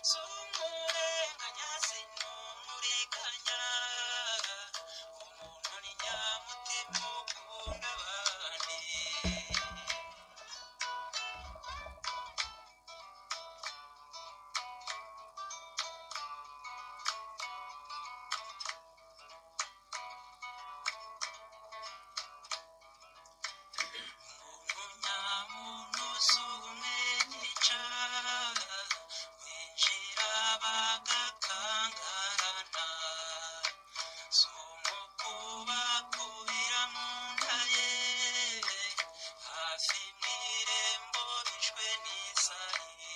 Sumurenganya sinumuriganya, umuntu ni nyamutima ukunda abandi. Umuntu nyamuntu si umwica, winjira bagakangarana, si umukubakubira mu nda ye, hafi mu irembo bishwe n'isari.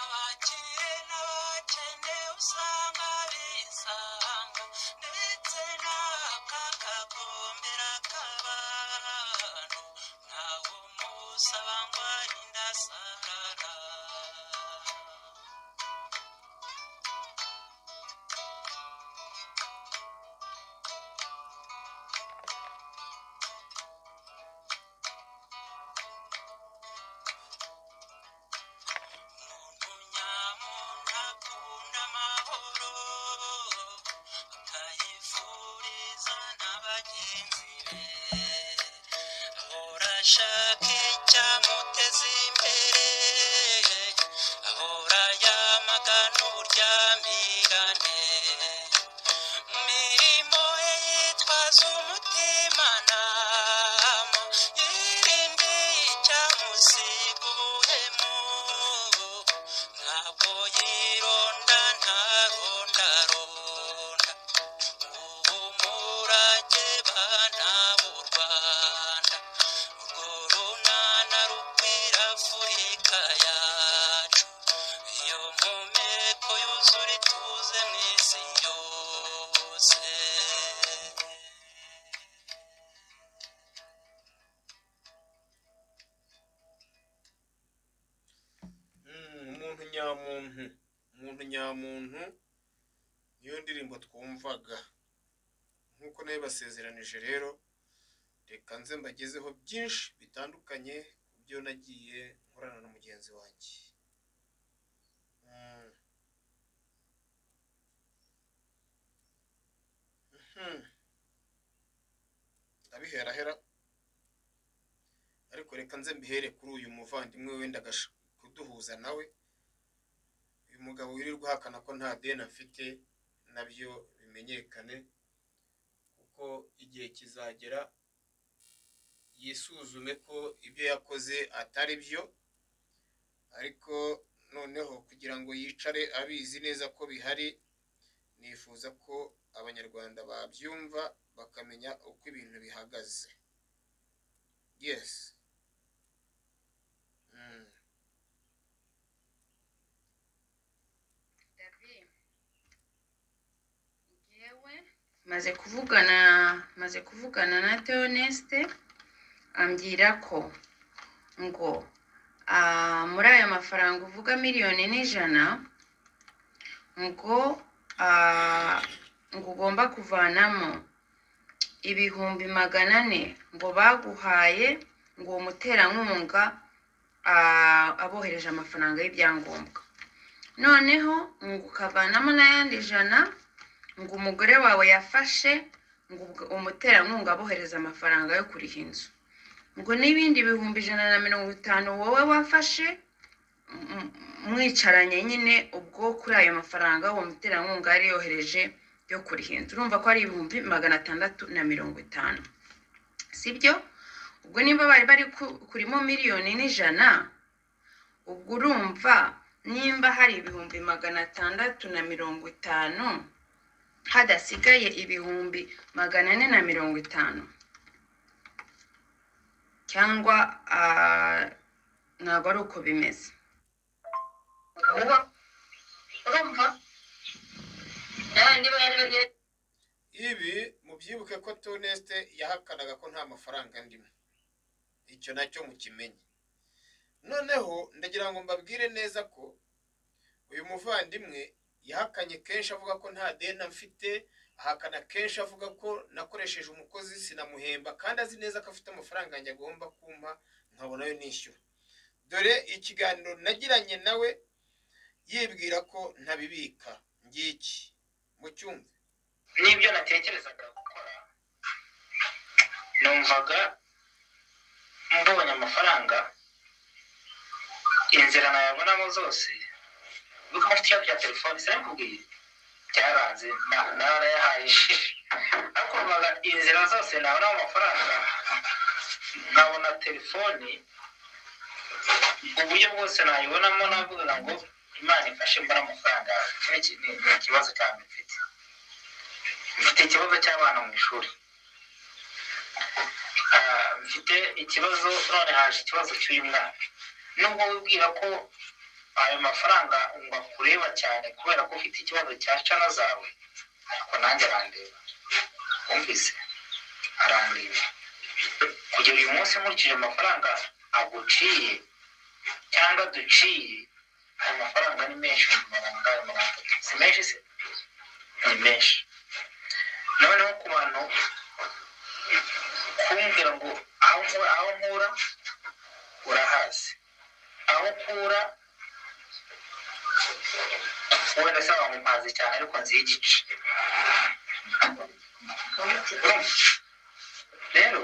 Abakire n'abakene usanga bisanga, ndetse n'akakagombera k'abantu, ntawe umusaba ngo arinde asarara. Umuntu nyamuntu akunda amahoro, akayifuriza na bagenzi be, ahora ashaka icyamuteza imbere, ahora yamagana uburyamirane, mu mirimo ye yitwaza umutimanama, yirinde icyamusiga ubuhemu, ntabwo yironda ntarondaronda, umurage bana b'u Rwanda, urwo runana rukwira Afurika yacu, iyo mpumeko yuzura ituze mu isi yose. Umuntu nyamuntu, umuntu nyamuntu niyo ndirimbo twumvaga. Nk'uko nabibasezeranije rero, reka nze mbagezeho byinshi bitandukanye ku byo nagiye nkorana na mugenzi wanjye. Mhm. Ndabiherahera, ariko reka nze mbihere kuri uyu muvandimwe wenda kuduhuza nawe. Uyu mugabo wirirwa ahakana ko nta deni afite, nabyo bimenyekane, kuko igihe kizagera yisuzume ko ibyo yakoze atari byo, ariko noneho kugira ngo yicare abizi neza ko bihari, nifuza ko Abanyarwanda babyumva bakamenya uko ibintu bihagaze. Yes. David, njyewe maze kuvugana na Theoneste, ambwira ko ngo muri aya mafaranga uvuga 1,100,000, ngo ngo ugomba kuvanamo 400,000 ngo baguhaye, ngo uwo muterankunga abohereje amafaranga y'ibyangombwa, noneho ngo ukavanamo n'ayandi 100 ngo umugore wawe yafashe, ngo umuterankunga abohereza amafaranga yo kuriha inzu, ngo n'ibindi 150,000 wowe wafashe mwicaranye nyine. Ubwo kuri ayo mafaranga uwo muterankunga yari yohereje yo kuriha inzu, urumva ko ari 650,000, sibyo? Ubwo nimba bari bari kurimo 1,100,000, ubwo urumva nimba hari 650,000, hadasigaye 450,000, cyangwa ntabwo ari uko bimeze? Urumva n'abandi bari bagiye. Ibi mubyibuke ko Theoneste yahakanaga ko nta mafaranga ndimo, icyo nacyo mukimenye. Noneho ndagira ngo mbabwire neza ko uyu muvandimwe yahakanye kenshi avuga ko nta deni mfite, ahakana kenshi avuga ko nakoresheje umukozi sinamuhemba, kandi azi neza ko afite amafaranga yanjye agomba kumpa nkabonayo nishyura. Dore ikiganiro nagiranye nawe. yibwira ko ntabibika. Ngiki mucyumve. N'ibyo natekerezaga gukora, numvaga mbonye amafaranga, inzira nayabonamo zose, kuko mfite ikibazo cya telefone, sinabikubwiye, byaranze, narayahaye, ariko numvaga inzira zose nabonamo amafaranga nkabona telefoni, uburyo bwose nayibonamo, navugaga ngo Imana ifashe mbona amafaranga. Iki ni ikibazo cya mbere mfite. Mfite ikibazo cy'abana mu ishuri, mfite ikibazo, none haje ikibazo cy'uyu mwana. Nubwo wibwira ko ayo mafaranga ngo akureba cyane kubera ko ufite ikibazo cya channel zawe, ariko nanjye arandeba, wumvise, arandeba. Kugera uyu munsi, nkurikije amafaranga aguciye cyangwa duciye, ayo mafaranga ni menshi, 300,000, si menshi se? Ni menshi. Noneho ku bantu kumbwira ngo aho nkura, aho nkura urahazi, aho ukura wenda se ngo mpazi cyane, ariko nzi igice. Rero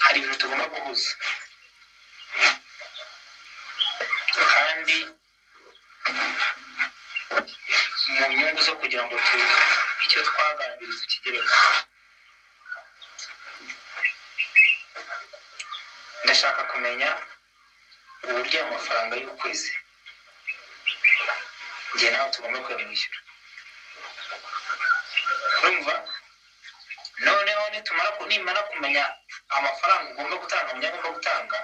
hari ibintu tugomba guhuza, kandi mu nyungu zo kugira ngo icyo twagambiriye tukigereho. Ndashaka kumenya uburyo ayo mafaranga y'ukwezi njye nawe tugomba kuyamwishyura, urumva? Noneho nitumara nimara kumenya amafaranga ugomba gutanga, umenya agomba gutanga,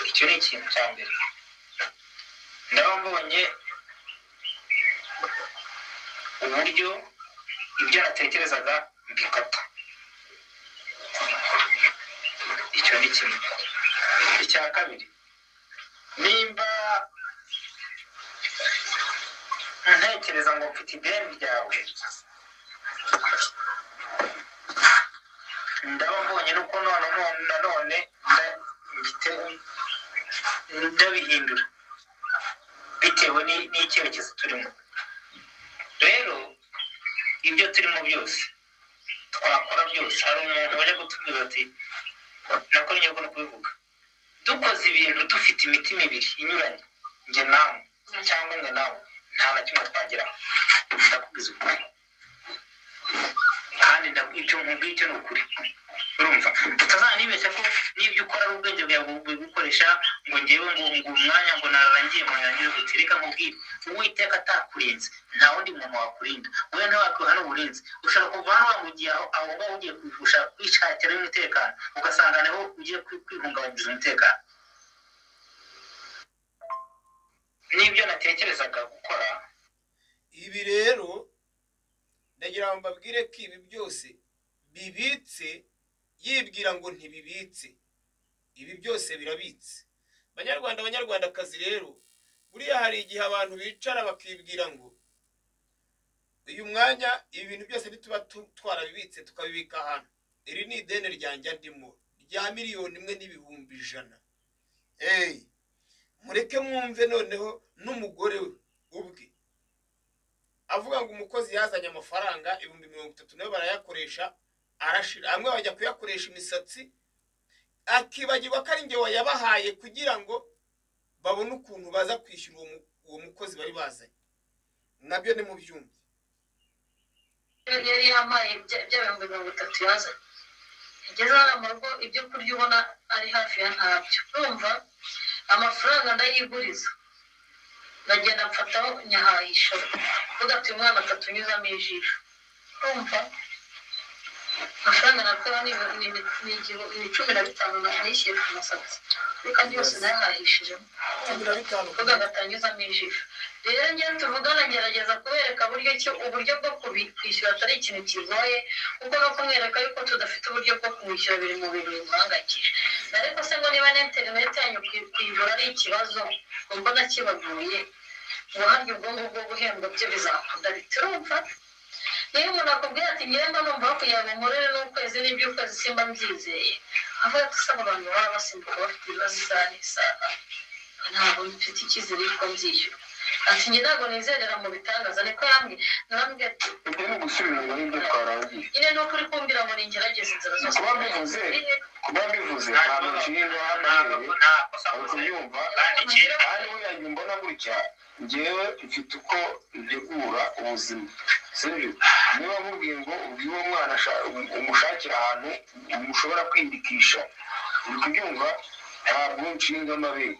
icyo ni ikintu cya mbere. Ndaba mbonye uburyo ibyo natekerezaga mbikata, icyo ni kimwe. Icya kabiri, nimba ntekereza ngo mfite ideni ryawe, ndaba mbonye nuko none nanone ndabihindura bitewe n'icyerekezo turimo. Rero ibyo turimo byose, twakora byose, hari umuntu wajya kutubwira ati nako nyine no kubivuga, dukoze ibintu dufite imitima ibiri inyuranye, njye nawe cyangwa mwe nawe, nta na kimwe twageraho. Ndakubwiza ukuri, kandi ibyo nkubwiye icyo ni ukuri, urumva? Utazanibeshya ko n'ibyo ukora ari ubwenge bwawe bugukoresha, ngo ngewe ngo umwanya ngo nararangiye ngo nirangire gute. Reka nkubwire, Uwiteka atakurinze nta wundi muntu wakurinda, wowe ntiwakwiha n'uburinzi. Ushobora kuva hano waba ugiye aho aho ngaho ugiye gushaka kwishakira umutekano, ugasanga niho ugiye kwihungabanyiriza umutekano. N'ibyo natekerezaga gukora. Ibi rero ndagira ngo mbabwire ko ibi byose bibitse, yibwira ngo ntibibitse, ibi byose birabitse. Banyarwanda, banyarwandakazi, rero buriya hari igihe abantu bicara bakibwira ngo uyu mwanya ibi bintu byose ntituba twarabibitse, tukabibika ahantu. Iri ni ideni ryanjye ndimo rya 1,100,000. Eyi, mureke mwumve noneho n'umugore we ubwe avuga ngo umukozi yazanye amafaranga 30,000, nayo barayakoresha arashira, amwe bajya kuyakoresha imisatsi, akibagirwa ko ari njye wayabahaye kugira ngo babone ukuntu baza kwishyura uwo mukozi bari bazanye. Nabyo ni mu byumve. Yari yampaye bya 30,000 yazanye, ageze hano mu rugo ibyo kurya ubona ari hafi ya ntabyo. Urumva, amafaranga ndayiguriza, ndagenda mfataho nyahahisha, mvuga ati umwana atatunyuzamo ijisho. Urumva, amafaranga nakora ni 15 nishyuye ku musatsi, ariko andi yose nayahahishijemo. 15. Mvuga ngo atanyuzamo ijisho. Rero njyewe tuvugana ngerageza kubereka buryo ki uburyo bwo kwishyura atari ikintu kigoye, kuko no kumwereka yuko tudafite uburyo bwo kumwishyura biri mu bintu bimuhangayikisha. Ariko se ngo niba na interineti yanyu kuyigura ari ikibazo, ngo mbona kibagoye, ngo harya ubwonko bwo guhembwa byo bizakunda bite? Urumva, niba umuntu akubwira ati ngewe mba numva aho kugira ngo nkorere n'ukwezi n'iby'ukwezi simba mbyizeye, avuga ati usaba abantu baba basimbuka bafite ibibazo isaha n'isaha. Ntabwo mfite icyizere yuko nzishyura. Ati njye ntabwo nizerera mu bitangaza, niko yambwiye. Narambwiye ati Ibyo ni ugusubira inyuma y'ibyo twarangiye. Nyine ni ukuri kumbwira ngo ningerageze inzira zose. Kuba mbivuze ntabwo nshinga amabere, uri kubyumva? Kandi buriya njye mbona gutya, njyewe mfite uko ntegura ubuzima, sibyo? Niba nkubwiye ngo ubwiye uwo mwana umushakire ahantu mushobora kwiyandikisha, uri kubyumva? Ntabwo nshinga amabere,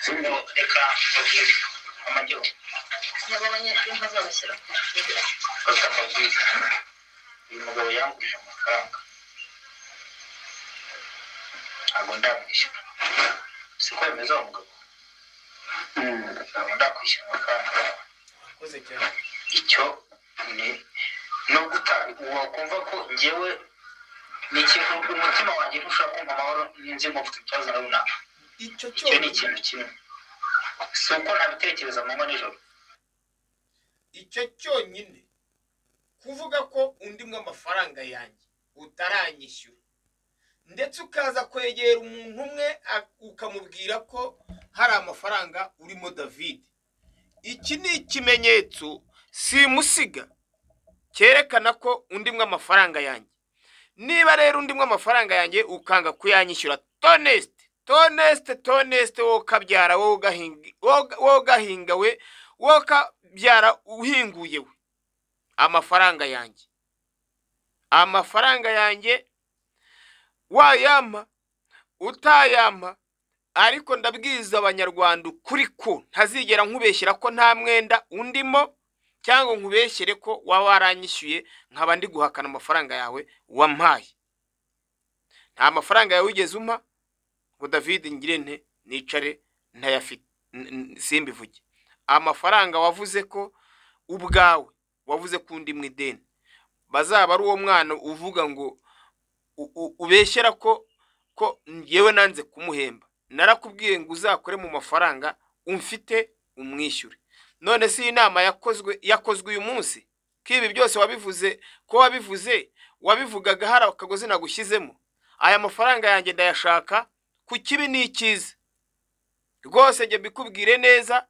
sibyo? Reka mbabwire amajyo. Niba abanyeshuri ntazabashyira ku ishuri. Reka mbabwire, uyu mugabo yangurije amafaranga, ntabwo ndamwishyura. Siko bimeze wa mugabo? Ntabwo ndakwishyura amafaranga. Urakoze cyane. Icyo ni nubwo wakumva ko njyewe ni ikintu umutima wanjye ntushobora kumva amahoro nzi ngo mfite ikibazo na runaka. Icyo Icyo ni cyonyine. ikintu kimwe, si uko ntabitekereza amanywa nijoro. Icyo cyonyine, kuvuga ko undimwo amafaranga yanjye utaranyishyura, ndetse ukaza kwegera umuntu umwe ukamubwira ko hari amafaranga urimo David, iki ni ikimenyetso simusiga cyerekana ko undimwo amafaranga yanjye. Niba rero undimwo amafaranga yanjye ukanga kuyanyishyura, Toneste, Toneste, Toneste, wowe ukabyara, wowe ugahinga, wowe ugahinga we, wowe ukabyara uhinguye we, amafaranga yanjye, amafaranga yanjye wayampa utayampa, ariko ndabwiza Abanyarwanda ukuri ko ntazigera nkubeshyera ko nta mwenda undimo, cyangwa nkubeshyere ko waba waranyishyuye nkaba ndi guhakana amafaranga yawe wampaye. Nta mafaranga yawe wigeze umpa ngo David ngire nte nicare ntayafite simbivuge. Amafaranga wavuze ko ubwawe wavuze ko undi mu ideni, bazaba ari uwo mwana uvuga ngo ubeshyera ko njyewe nanze kumuhemba. Narakubwiye ngo uzakore mu mafaranga umfite umwishyure. None si inama yakozwe uyu munsi ko ibi byose wabivuze, ko wabivuze wabivugaga hari akagozi nagushyizemo. Aya mafaranga yanjye ndayashaka ku kibi n'icyiza. Rwose njye mbikubwire neza,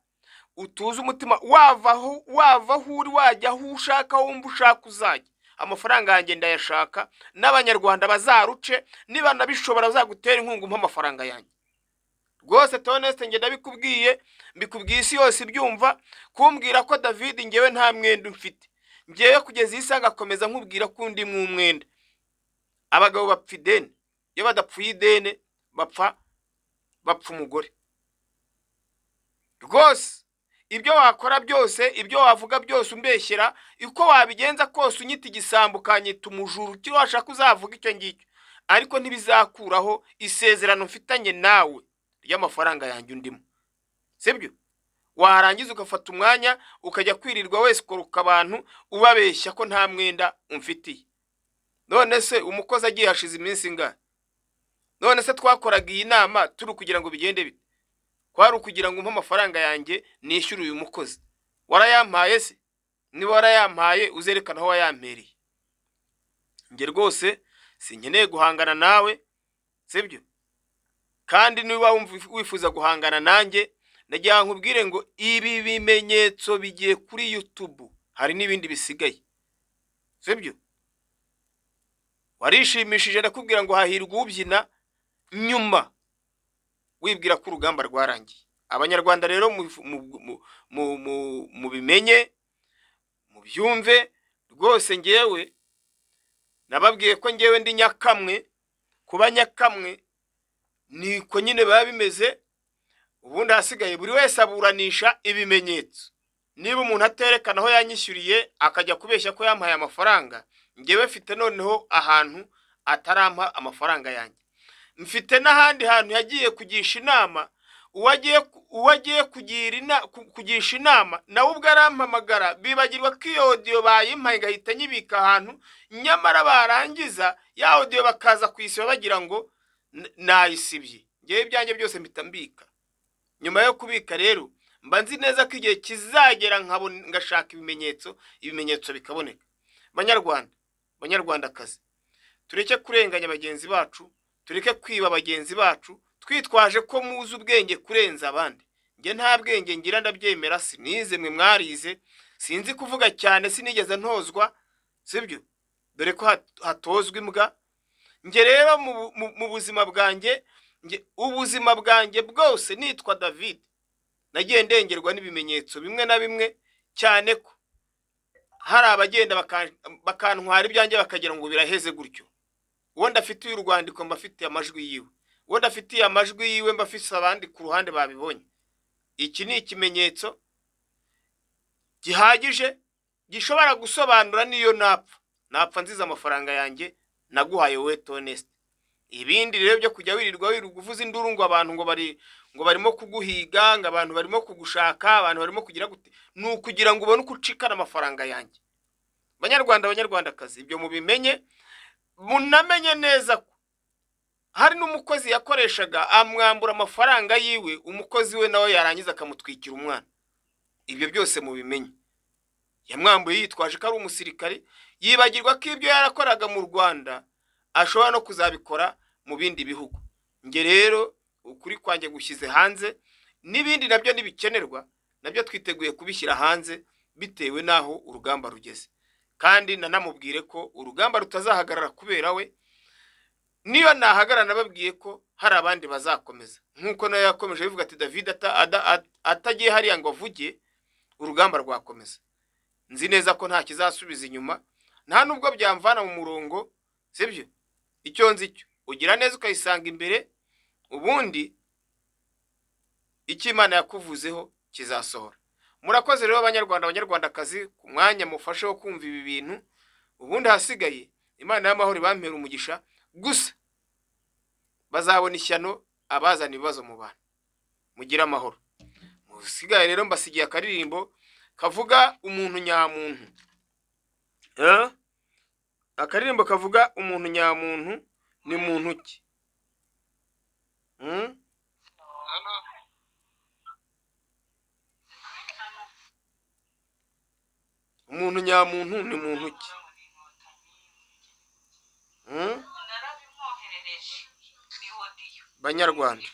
utuze umutima, wava aho uri wajya aho ushaka, wumva ushaka uzajya. Amafaranga yanjye ndayashaka, n'Abanyarwanda bazaruce, niba nabishobora bazagutera inkunga umpe amafaranga yanjye. Rwose Toneste njye ndabikubwiye, mbikubwiye isi yose ibyumva, kumbwira ko David njyewe nta mwenda mfite. Njyewe kugeza iyi saha ngakomeza nkubwira ko undi mwumwenda. Abagabo bapfa ideni, iyo badapfuye ideni bapfa umugore. Rwose ibyo wakora byose, ibyo wavuga byose umbeshyera, uko wabigenza kose unyita igisambo ukanyita umujura, icyo washaka uzavuga icyo ngicyo, ariko ntibizakuraho isezerano mfitanye nawe ry'amafaranga yanjye undimo, sibyo? Warangiza ugafata umwanya ukajya kwirirwa wese ukoroka abantu ubabeshya ko nta mwenda umfitiye. None se umukozi agiye hashize iminsi ingahe? None se twakoraga iyi nama turi kugira ngo bigende bite? Kwari ukugira ngo umpe amafaranga yanjye nishyure uyu mukozi. Warayampaye se? Niba warayampaye uzerekana aho wayampereye. Njye rwose sinkeneye guhangana nawe, sibyo? Kandi niba wifuza guhangana nanjye, nagira nkubwire ngo ibi bimenyetso bigiye kuri YouTube, hari n'ibindi bisigaye, sibyo? Warishimishije ndakubwira ngo hahirwa ubyina nyuma wibwira ko urugamba rwarangiye. Abanyarwanda rero mubimenye, mubyumve rwose. Ngewe nababwiye ko ngewe ndi nyakamwe, kuba nyakamwe niko nyine biba bimeze. Ubundi hasigaye buri wese aburanisha ibimenyetso. Niba umuntu aterekana aho yanyishyuriye akajya kubeshya ko yampaye amafaranga, ngewe mfite noneho ahantu atarampa amafaranga yanjye, mfite n'ahandi hantu yagiye kugisha inama. Uwagiye kugisha inama nawe ubwo arampamagara, bibagirwa ko iyo audio bayimpaye ngahita nyibika ahantu, nyamara barangiza ya audio bakaza kuyisiba bagira ngo nayisibye. Ngewe ibyanjye byose mpita mbika. Nyuma yo kubika rero mba nzi neza ko igihe kizagera ngashaka ibimenyetso, ibimenyetso bikaboneka. Banyarwanda, Banyarwandakazi, tureke kurenganya bagenzi bacu, tureke kwiba bagenzi bacu twitwaje ko muzi ubwenge kurenza abandi. Njye nta bwenge ngira, ndabyemera, sinize, mwe mwarize, sinzi kuvuga cyane, sinigeze ntozwa, sibyo? Dore ko hatozwa imbwa. Njye rero mu buzima bwanjye, ubuzima bwanjye bwose nitwa David, nagiye ndengerwa n'ibimenyetso bimwe na bimwe, cyane ko hari abagenda bakantwara ibyanjye bakagira ngo biraheze gutyo. Uwo ndafitiye urwandiko mbafitiye amajwi yiwe, uwo ndafitiye amajwi yiwe mbafise abandi ku ruhande babibonye. Iki ni ikimenyetso gihagije gishobora gusobanura niyo napfa nziza amafaranga yanjye naguhaye wowe Toneste. Ibindi rero byo kujya wirirwa uvuza induru ngo abantu ngo barimo kuguhiga, ngo abantu barimo kugushaka, abantu barimo kugira gute, ni ukugira ngo ubone uko ucikana amafaranga yanjye. Banyarwanda, banyarwandakazi, ibyo mubimenye, munamenye neza ko hari n'umukozi yakoreshaga amwambura amafaranga yiwe, umukozi we nawe yarangiza akamutwikira umwana. Ibyo byose mubimenye. Yamwambuye yitwaje ko ari umusirikari, yibagirwa ko ibyo yarakoraga mu Rwanda ashobora no kuzabikora mu bindi bihugu. Nge rero ukuri kwanjye gushyize hanze, n'ibindi nabyo nibikenerwa nabyo twiteguye kubishyira hanze bitewe n'aho urugamba rugeze. Kandi nanamubwire ko urugamba rutazahagarara kubera we, niyo nahagarara nababwiye ko hari abandi bazakomeza, nk'uko nayo yakomeje bivuga ati David atagiye hariya ngo avuge, urugamba rwakomeza. Nzi neza ko nta kizasubiza inyuma, nta nubwo byamvana mu murongo, sibyo? Icyo nzi cyo ugira neza ukayisanga imbere, ubundi icyo Imana yakuvuzeho kizasohora. Murakoze rero abanyarwanda, abanyarwandakazi, ku mwanya mufashe wo kumva ibi bintu. Ubundi hasigaye Imana y'amahoro ibampera umugisha, gusa bazabona ishyano abazana ibibazo mu bantu. Mugire amahoro. Musigaye rero mbasigiye akaririmbo kavuga umuntu nyamuntu. Akaririmbo kavuga umuntu nyamuntu ni muntu ki? Umuntu nyamuntu ni muntu ki? Banyarwanda,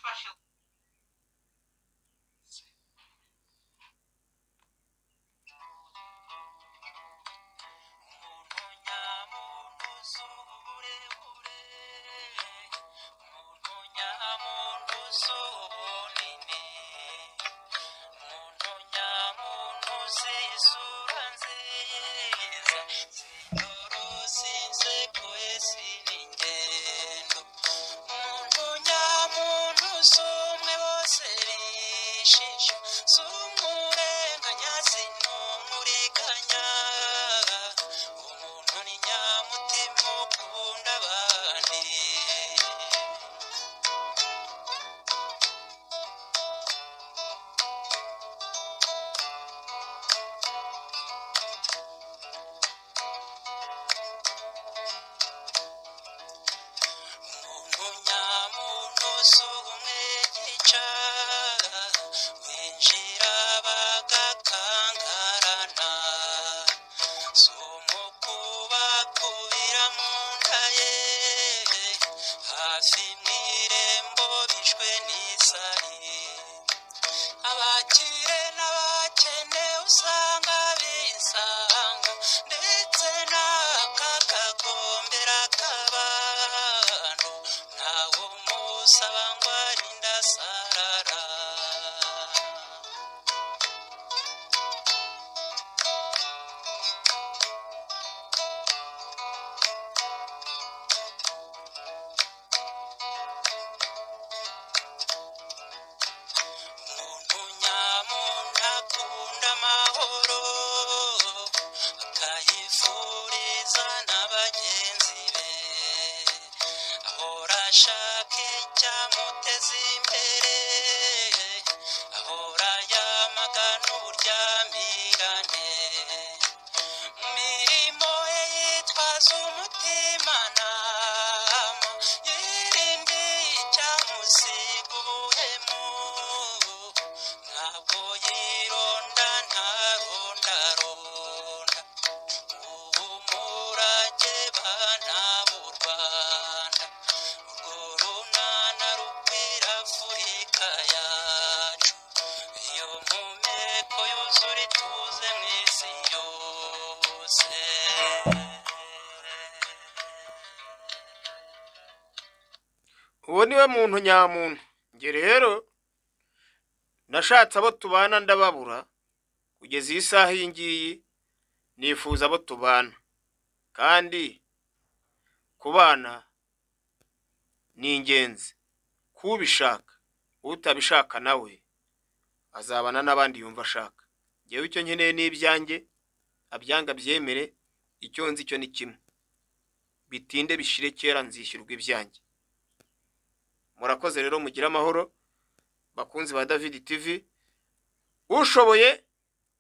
Uwo niwe muntu nyamuntu. Njye rero nashatse abo tubana ndababura, kugeza iyi saha iyi ngiyi nifuza abo tubana, kandi kubana ni ingenzi kubishaka, utabishaka nawe azabana n'abandi yumva ashaka. Njyewe icyo nkeneye ni ibyanjye, abyanga abyemere, icyo nzi cyo ni kimwe, bitinde bishire kera nzishyurwa ibyanjye. Murakoze rero, mugire amahoro bakunzi ba David TV. Ushoboye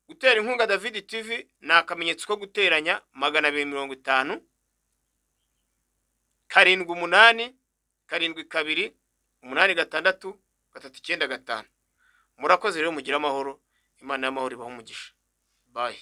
gutera inkunga David TV ni akamenyetso ko guteranya 250 7 8 7 2 8 6 3 9 5. Murakoze rero, mugire amahoro. Imana y'amahoro ibahe umugisha. Bye.